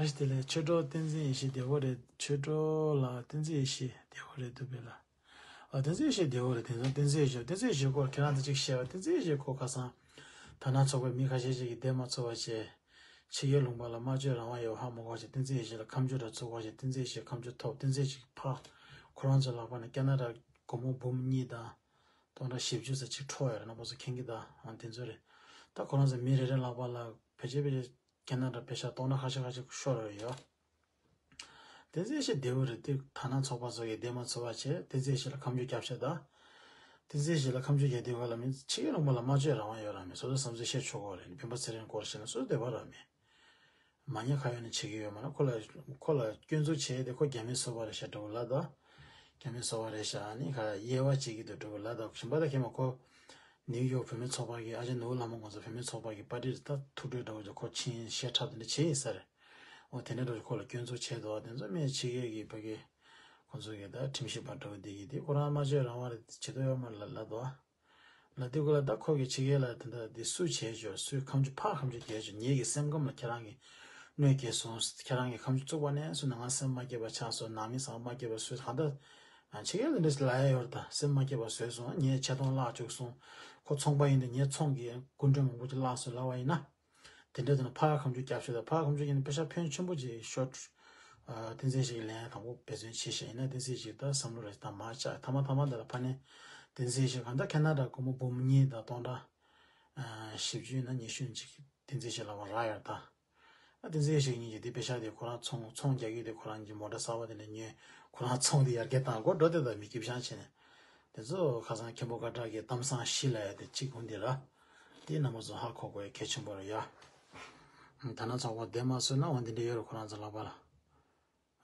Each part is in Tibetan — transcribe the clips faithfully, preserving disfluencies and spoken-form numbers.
བཀྲ་ཤིས་བདེ་ལེགས། ཆོས་གྲོགས་བསྟན་འཛིན་ཡེ་ཤེས་བདེ་པོ་རེད། ཆོས་གྲོགས་ལགས། བསྟན་འཛིན་ཡེ་ཤེས་བདེ་པོ་རེད་འདུག་པས་ལགས། ཨ། བསྟན་འཛིན་ཡེ་ཤེས་བདེ་པོ་རེད། དེང་སང་བསྟན་འཛིན་ཡེ་ཤེས། བསྟན་འཛིན་ཡེ་ཤེས་སྐོར་ཁྱེད་རང་ཚོ་གཅིག་བཤད་པ། བསྟན་འཛིན་ཡེ་ཤེས་སྐོར་ཁ་སང་དར་ནག་ཚོགས་པའི་མི་ཁ་ཤས་ཤིག་གིས་བསྡད་མ་ཚུགས་པ་བྱས། ཕྱི་རྒྱལ་ལུང་པ་ལ་སྨྲ་བརྗོད་རང་དབང་ཡོད་ཧ་མ་གོ་བྱས། བསྟན་འཛིན་ཡེ་ཤེས་ལ་ཁ་མཆུ་འདྲ་བཙུགས་པ་བྱས། བསྟན་འཛིན་ཡེ་ཤེས་ཁ་མཆུ་ཐོབ། བསྟན་འཛིན་ཡེ་ཤེས་ཕར་ཁོ་རང་ཚོའི་ལག་པ་ནས་ཁེ་ན་ཌ་སྒོར་མོ་འབུམ་གཉིས་དང་སྟོང་ཕྲག་བཞི་བཅུ་ཙམ་ཅིག་འཕྲོག་ཡོད་རེད། རྣམ་པ་ཚོ་མཁྱེན་གྱི་གདའ། ཨང་། དེ་ཚོ་རེད། ད་ཁོ་རང་ཚོ་མི་རེ་རེ་ལག་པ་ལ་ཕལ་ཆེར་ཕལ་ཆེར་ཁེ་ན་ཌ་པེ་ཤ་སྟོང་ཕྲག་ཁ་ཤས་ཁ་ཤས་ཤོར་ཡོད། བསྟན་འཛིན་ཡེ་ཤེས་བདེ་པོ་རེད། དེ་དར་ནག་ཚོགས་པ་ཚོ་གིས་བསྡད་མ་ཚུགས་པ་བྱས། བསྟན་འཛིན་ཡེ་ཤེས་ལ་ཁ་མཆུ་རྒྱབ་ཤག་ད། བསྟན་འཛིན་ཡེ་ཤེས་ལ་ཁ་མཆུ་རྒྱག་དུས་སྒང་ལ་མི་ཕྱི་རྒྱལ་ལུང་པ་ལ་སྨྲ་བརྗོད་རང་དབང་ཡོད་ར་མེད། སོ་སོའི་བསམ་ཚུལ་བཤད་ཆོག་གི་རེད། སྤེན་པ་ཚེ་རིང་སྐོར་བཤད་ན་སོ་སོ་འདོད་པ་ར་མེད། མ་ཉེས་ཁ་གཡོགས་ནས་བྱེད་ཀྱི་ཡོད་མ་རེད། ཁོ་ལ་ཁོ་ལ་སྐྱོན་འཛུགས་བྱས་ཏེ་ཁོ་རྒྱ་མིའི་བཟོ་པ་རེད་ཤག་འདྲ་པོ་ལབ་ད། རྒྱ་མིའི་བཟོ་པ་རེད་ཤག་ཨ་ནི་ཁ་དབྱེ་བ་འབྱེད་ཀྱི་འདུག་འདྲ་པོ་ལབ་ད། གཞན་པ་ད་ཁྱེད་མ་ཁོ་ནིའུ་ཡོག་བུད་མེད་ཚོགས་པ་གི་ཨ་ཅག་ནོར་བུ་ལྷ་མོ་ཁོང་ཚོ་བུད་མེད་ཚོགས་པ་གི་པར་ཊི་རེད། ད་ཐུག་འཕྲད་འདྲ་པོ་ཅིག་ཁོ་ཕྱིན་བཤད་འཁྲབ་དེ་འདྲ་བྱས་ཡིན་ས་རེད། འོ་དེ་འདྲ་འདྲ་པོ་ཁོ་ལ་སྐྱོན་འཛུགས་བྱས་འདུག་དེ་ཚོ་མི་ཕྱི་རྒྱལ་གྱི་ཕ་གི་ཁོང་ཚོ་གི་ད་ཁྲིམས་ཞིབ་པ་འདྲ་པོ་འདི་གིས་དེ་ཁོ་རང་སྨྲ་བརྗོད་རང་དབང་རེད། བྱེད་དོ་ཡོད་མ་རེད་ལབ་ལབ་འདུག་ལ་དེ་ཀུན་ལ་ད་ཁོ་གི་ཕྱི་རྒྱལ་ལ་དེ་འདྲ་དེ་སུས་བྱས་ཆོག་སུས་ཁ་མཆུ་ཕར་ཁ་མཆུ་རྒྱག་ཆོག་ངེད་ཀྱི་སེམས་ཁམས་ལ་ཁྱེད་རང་གིས་གནོད་སྐྱེལ་སོང་། ཁྱེད་རང་གིས་ཁ་མཆུ་བཙུགས་པ་ནས་བཟུང་ནས་ང་སེམས་མ་སྐྱིད་པ་ཆགས་སོང་། ནང་མི་ཚང་མ་མ་སྐྱིད་པ་བཟོས། གང་ལྟར་ང་ཕྱི་རྒྱལ་ལ་འདྲ་ཞིག་ལབ་ཡ་ཡོད་རེད། ད་སེམས་མ་སྐྱིད་པ་བཟོས་སོང་། ངའི་ཆེ་མཐོང་བརླག་བཅུག་སོང་། ཁོ་ཚོང་པ་ཡིན་དུས་ངའི་ཚོང་གི་སྐུ་མགྲོན་མང་པོ་ཅིག་བརླག་སོང་ལབ་པ་ཡིན་ན། དེ་འདྲ་དུ་ན་ཕར་ཁ་མཆུ་རྒྱབ་ཤོག་ད་ཕར་ཁ་མཆུ་རྒྱག་ནས་པེ་ཤ་ཕོན་ཆེན་པོ་ཅིག་ཤོར། ཨ། བསྟན་འཛིན་ཡེ་ཤེས་ལན་དང་པོ་འབད་བརྩོན་བྱས་ཤག་ཡིན་ན་བསྟན་འཛིན་ཡེ་ཤེས་ད་བསམ་བློ་རེ་ད་མར་བཅག་མཐའ་མ་མཐའ་མ་འདི་ལ་ཕར་ནས་བསྟན་འཛིན་ཡེ་ཤེས་གང་ལྟར་ཁེ་ན་ཌ་སྒོར་མོ་འབུམ་གཉིས་དང་སྟོང་ཕྲག་ཨ་བཞི་བཅུ་ཡིན་ན་ཉི་ཤུ་ཅིག་བསྟན་འཛིན་ཡེ་ཤེས་ལ་བ་རག་ཡོད་ད། ཨ། བསྟན་འཛིན་ཡེ་ཤེས་གཉིས་ཀྱིས་དེ་པེ་ཤ་དེ་ཁོ་རང་ཚོང་ཚོང་རྒྱག་གི་དེ་ཁོ་རང་གི་མོ་ཊ་གསར་པ་དེ་ནས་ཉོས། ཁོ་རང་ཚོང་དེ་ཡར་རྒྱས་བཏང་སྒོ་འགྲོ་དེ་ད་མི་སྐྱིད་ཤང་བྱས་ནས། དེ་ཚོ་ཁ་སང་མཁན་པོ་ཀ་ཏྲ་གི་གཏམ་བཟང་བཞི་ལབ་ཡ་དེ་གཅིག་འོང་དེ་ར། དེ་རྣམ་པ་ཚོ་ཧ་གོ་དགོས་ཡ་གལ་ཆེན་པོ་རེད་ཡ། དར་ནག་ཚོགས་པ་བསྡད་མ་སོང་ན་འོ་འདི་འདྲ་ཡོད་རེད་ཁོ་རང་ཚོ་ལག་པ་ལ།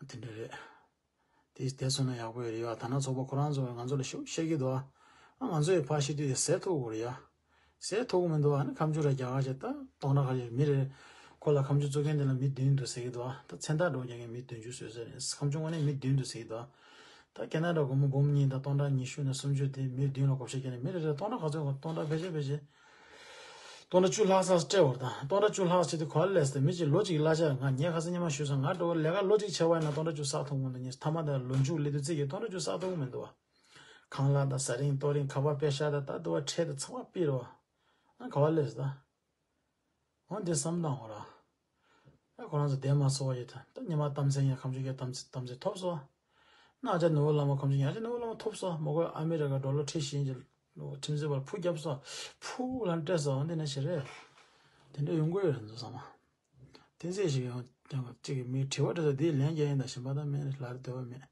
དེ་འདྲ་རེད། དེ་བསྡད་སོང་ན་ཡག་པོ་ཡོད་རེད་ཡ། དར་ནག་ཚོགས་པ་ཁོ་རང་ཚོ་ང་ཚོ་ལ་ཞུ་བཤད་ཀྱི་འདུག་ཨ། ང་ཚོ་ཡི་ཕར་བཤད་དུས་དེ་ཟས་ཐུབ་དགོས་རེད་ཡ། ཟས་ཐུབ་ཀྱི་མི་འདུག་ཨ་ནི་ཁ་མཆུ་ར་རྒྱག་ག་བྱས་ད་སྟོང་ཕྲག་ཁ་ཤས་མི་རེ། ཁོ་ལ་ཁ་མཆུ་བཙུགས་མཁན་དེ་ལ་མི་བདུན་འདུག་ཟེར་གྱི་འདུག་ཨ། ད་མཚན་རྟགས་འདྲ་པོ་རྒྱག་མཁན་མི་བདུན་ཅུ་བཟོས་ཟེར་རེད། ཁ་མཆུ་དངོས་གནས་མི་བདུན་འདུག་ཟེར་གྱི་འདུག་ཨ། ད་ཁེ་ན་ཌ་སྒོར་མོ་འབུམ་གཉིས་དང་སྟོང་ཕྲག་ཉི་ཤུ་ནས་སུམ་ཅུ་དེ་མི་བདུན་ལ་བགོ་བཤའ་བརྒྱབ་ནས་མི་རེ་རེ་སྟོང་ཕྲག་ག་ཚོད་གོ་སྟོང་ཕྲག་ཕལ་ཆེར་ཕལ་ཆེར་སྟོང་ཕྲག་བཅུ་ལྷག་ཙམ་སྤྲད་པ་རེད་ད། སྟོང་ཕྲག་བཅུ་ལྷག་ཙམ་དེ་ག་པར་སླེབས་ཟེར་མི་གཅིག་ལོ་གཅིག་གླ་ཆ། ང་ངས་ཁ་སང་ཉི་མ་ཞུས་སོང་། ང་འགྲོ་ལས་ཀ་ལོ་གཅིག་བྱས་པ་ཡིན་ན་སྟོང་ཕྲག་བཅུ་བསགས་ཐུབ་མི་འདུག་ངས་མཐའ་མ་དེ་ལོ་མཇུག་སླེབས་དུས་ཙམ་གྱི་སྟོང་ཕྲག་བཅུ་བསགས་ཐུབ་ཀྱི་མི་འདུག་བ། ཁང་གླ་དང་ཟ་རིན་གཏོར་རིན་ཁ་པར་པེ་ཤ་དང་ད་དུ་བ་ཁྲལ་དང་ཚང་མ་ཕུད་རེད་བ། ང་ག་པར་སླེབས་ཟེར་ད། འོ་འདི་བསམ་བློ་བཏང་དགོས་ར། ད་ཁོ་རང་ཚོ་བསྡད་མ་སོང་བ་ཡོད་ད། ད་ཉི་མ་གཏམ་ཚན་ཡང་ཁ་མཆུ་རྒྱག་གཏམ་ཚན་གཏམ་ཚན་ཐོབ་སོང་བ། ན་ཨ་ཅག་ནོར་བུ་བླ་མ་ཁ་མཆུ་ཡང་ཨ་ཅག་ནོར་བུ་བླ་མ་ཐོབ་སོང་བ། མ་གོ་ཨ་མི་རི་ཀ་ཌོ་ལར་ཁྲི་བཞི་ཡིན་གྱི་ཁྲིམས་རྩོད་པར་ཕུ་བརྒྱབ་སོང་བ། ཕུ་ལ་སྤྲད་སོང་བ། འདི་ན་ཞེ་རེད། དེ་འདྲ་ཡོང་གི་ཡོད་རེད་འདུག་བསམ་བ། དེ་ཚེ་ཞིག་ཡང་ཡང་གཅིག་གིས་མི་དྲི་བ་དྲིས་སོང་། དེའི་ལན་རྒྱག་ཡིན་ད་གཞན་པ་ད་མེད་ལབ་རེད། འདོད་པ་མེད།